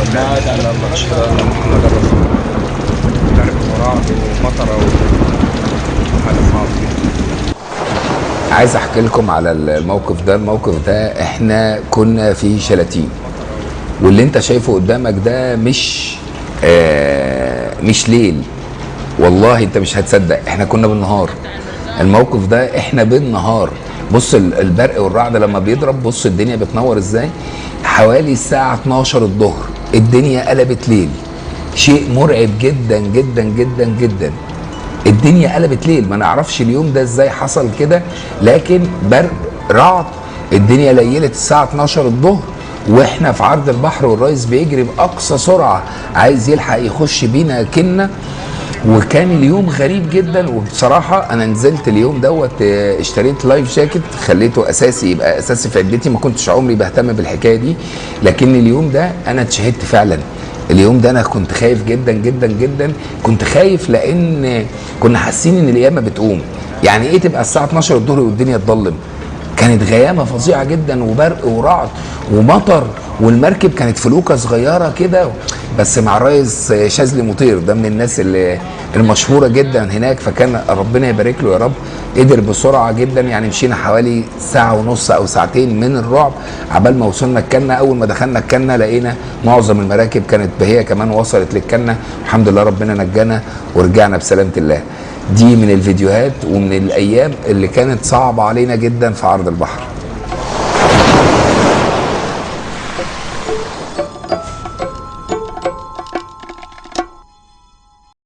لا اله الا الله، اشهد ان محمد رسول الله. برق ورعد ومطره وحاله صعبة جدا. عايز احكي لكم على الموقف ده. الموقف ده احنا كنا في شلاتين، واللي انت شايفه قدامك ده مش ليل، والله انت مش هتصدق، احنا كنا بالنهار. الموقف ده احنا بالنهار. بص البرق والرعد لما بيضرب، بص الدنيا بتنور ازاي. حوالي الساعة 12 الظهر الدنيا قلبت ليل، شيء مرعب جدا جدا جدا جدا. الدنيا قلبت ليل، ما نعرفش اليوم ده ازاي حصل كده، لكن برق رعد، الدنيا ليلت الساعة 12 الظهر واحنا في عرض البحر، والرئيس بيجري بأقصى سرعة عايز يلحق يخش بينا كنا. وكان اليوم غريب جدا. وبصراحة أنا نزلت اليوم دوت اشتريت life jacket، خليته أساسي، يبقى أساسي في عدتي، ما كنتش عمري بهتم بالحكاية دي، لكن اليوم ده أنا اتشهدت فعلا. اليوم ده أنا كنت خايف جدا جدا جدا، كنت خايف لأن كنا حاسين إن القيامة بتقوم. يعني إيه تبقى الساعة 12 الظهر والدنيا تضلم؟ كانت غيامة فظيعة جدا، وبرق ورعد ومطر، والمركب كانت فلوكة صغيرة كده، بس مع الريس شاذلي مطير، ده من الناس اللي المشهورة جدا هناك، فكان ربنا يبارك له يا رب، قدر بسرعة جدا. يعني مشينا حوالي ساعة ونص أو ساعتين من الرعب عبال ما وصلنا الكنة. أول ما دخلنا الكنة لقينا معظم المراكب كانت بهية كمان وصلت للكنة، الحمد لله ربنا نجانا ورجعنا بسلامة الله. دي من الفيديوهات ومن الأيام اللي كانت صعبة علينا جدا في عرض البحر.